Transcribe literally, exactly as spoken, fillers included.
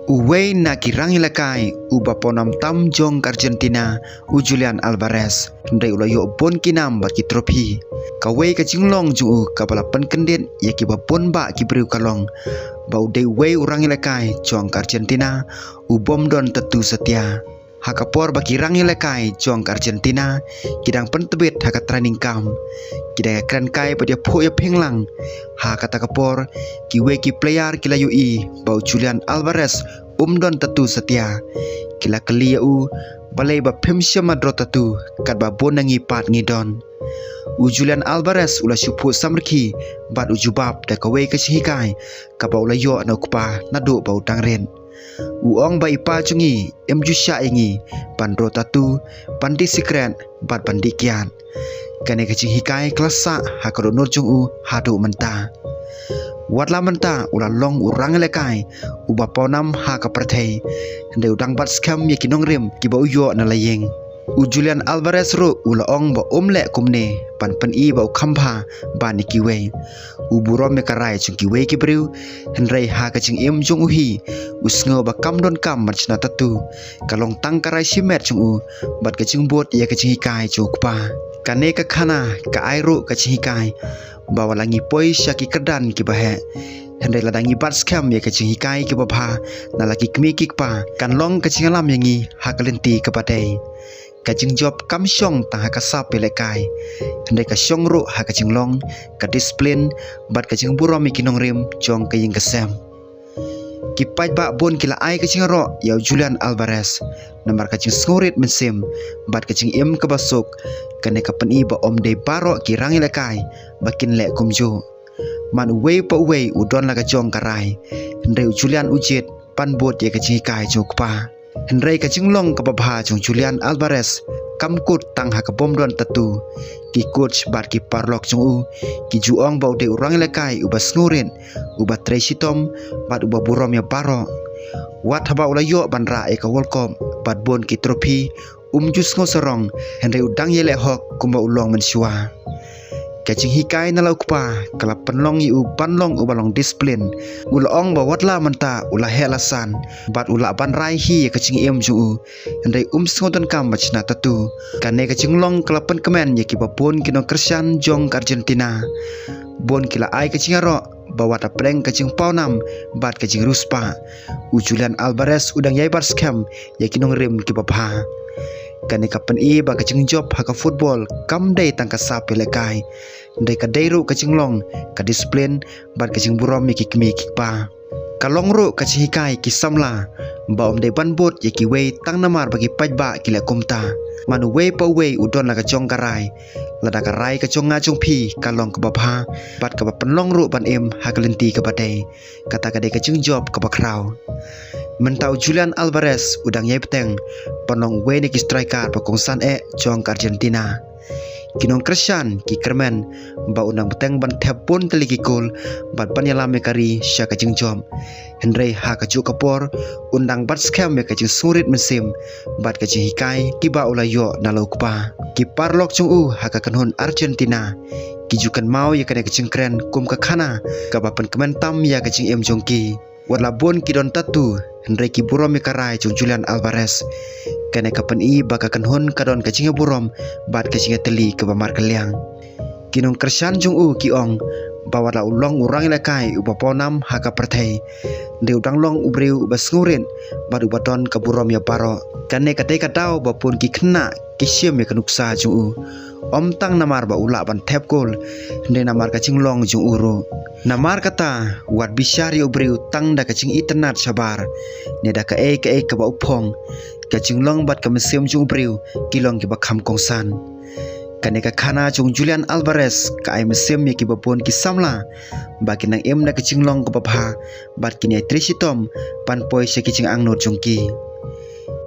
Uwei na ki rangïalehkai uba pawnam tam jong ka Argentina, u Julian Alvarez, hynrei u la ïoh bun ki nam bad ki trophy. Kawei ka jinglong jong u kaba la pynkyndit ïa kiba bun bah ki briew ka long ba u dei uwei u rangïalehkai jong ka Argentina u bym don tattoo satia. Ha ka por ba ki rangïalehkai jong ka Argentina ki dang pyntbit ha ka training camp, ki dang ïakren kai bad ïaphuh ïaphieng lang. Ha kata ka por, kiwei ki player ki la ïohi ba u Julian Alvarez um don tattoo satia. Ki la kylli ïa u, balei ba phim shym draw tattoo katba bun na ngi pat ngi don. U Julian Alvarez u la shu phuh samrkhie bad u jubab da kawei ka jinghikai kaba u la ïoh na u kpa naduh ba u dang rit. U ong ba i pa jong ngi im ju shah ïa ngi ban draw tattoo, ban dih sikret bad ban dih kiad. Kane ka jinghikai ka la sah ha ka dohnud jong u haduh mynta. Wat la mynta u la long u rangïalehkai uba pawnam ha ka pyrthei, hynrei u dang bat skhem ïa ki nongrim kiba u ïoh na la ïing. U Julian Alvarez ruh u la ong ba um leh kumne ban pyni ba u kham bha ban ïa kiwei. U burom ïa ka rai jong kiwei ki briew, hynrei ha ka jingim jong u hi u sngew ba kam donkam ban shna tattoo. Ka long tang ka rai shimet jong u bad ka jingbud ïa ka jinghikai jong u kpa. Kane ka khana ka ai ruh ka jinghikai ba wat la ngi poi sha ki kyrdan kiba heh, hynrei lada ngi bat skhem ïa ka jinghikai kiba bha na la ki kmie ki kpa, kan long ka jingïalam ïa ngi ha ka lynti kaba dei. Ka jingjop kam shong tang ha ka sap ïalehkai, hynrei ka shong ruh ha ka jinglong, ka discipline bad ka jingburom ïa ki nongrim jong ka ïing ka sem. Ki paidbah bun ki la ai ka jingïaroh ïa u Julian Alvarez namar ka jingsngewrit mynsiem bad ka jingim kaba suk. Kane ka pyni ba ym dei baroh ki rangïalehkai ba kin leh kumjuh. Man uwei pa uwei u don la ka jong ka rai, hynrei u Julian u jied ban bud ïa ka jinghikai jong u kpa. Hynrei ka jinglong kaba bha jong Julian Alvarez kam kut tang ha ka bym don tattoo. Ki coach bad ki paralok jong u ki ju ong ba u dei u rangïalehkai uba sngewrit, uba trei shitom bad uba burom ïa baroh. Wat haba u la ïoh ban rah ïa ka World Cup bad bun ki trophy, um ju sngew sarong, hynrei u dang ïaleh hok kumba u long mynshuwa. Ka jinghikai na la u kpa ka la pynlong ïa u ban long uba long discipline. U la ong ba wat la mynta u la heh la san bad u lah ban rai hi ïa ka jingim jong u, hynrei um sngew donkam ban shna tattoo. Kane ka jinglong ka la pynkmen ïa kiba bun ki nongkyrshan jong ka Argentina. Bun ki la ai ka jingïaroh ba wat hapdeng ka jingpawnam bad ka jingriewspah, u Julian Alvarez u dang ïai bat skhem ïa ki nongrim kiba bha. Kane ka pyni ba ka jingjop ha ka football kam dei tang ka sap ïalehkai, hynrei ka dei ruh ka jinglong, ka discipline bad ka jingburom ïa ki kmie ki kpa. Ka long ruh ka jinghikai ki samla ba ym dei ban bud ïa kiwei tang namar ba ki paidbah ki leh kumta. Man uwei pa uwei u don la ka jong ka rai. Lada ka rai ka jong nga jong phi ka long kaba bha bad kaba pynlong ruh ban im ha ka lynti kaba dei, kata ka dei ka jingjop kaba khraw. Mynta u Julian Alvarez u dang ïai bteng ban long uwei na ki striker ba kongsan eh jong ka Argentina. Ki nongkyrshan ki kyrmen ba un nang bteng ban thep bun tylli ki kol bad ban ïalam ïa ka ri sha ka jingjop. Hynrei ha kajuh ka por un dang bat skhem ïa ka jingsngewrit mynsiem bad ka jinghikai kiba u la ïoh na la u kpa. Ki paralok jong u ha ka kynhun Argentina ki ju kynmaw ïa kane ka jingkren kum ka khana kaba pynkmen tam ïa ka jingim jong ki. Wat la bun ki don tattoo, hynrei ki burom ïa ka rai jong Julian Alvarez. Kane ka pyni ba ka kynhun ka don ka jingïaburom bad ka jingïatylli kaba markylliang. Ki nongkyrshan jong u ki ong ba wat la u long u rangïalehkai uba pawnam ha ka pyrthei, hynrei u dang long u briew uba sngewrit bad uba don ka burom ïa baroh. Kane ka dei ka daw ba bun ki khynnah ki shim ïa ka nuksa jong u, ym tang namar ba u lah ban thep kol, hynrei namar ka jinglong jong u ruh. Namar kata, wat bishar ïa u briew tang da ka jingitynnad shabar ne da kaei kaei kaba u phong. Ka jinglong bad ka mynsiem jong u briew ki long kiba kham kongsan. Kane ka khana jong Julian Alvarez ka ai mynsiem ïa kiba bun ki samla ba kin nang im da ka jinglong kaba bha bad kin ïai trei shitom ban poi sha ki jingangnud jong ki.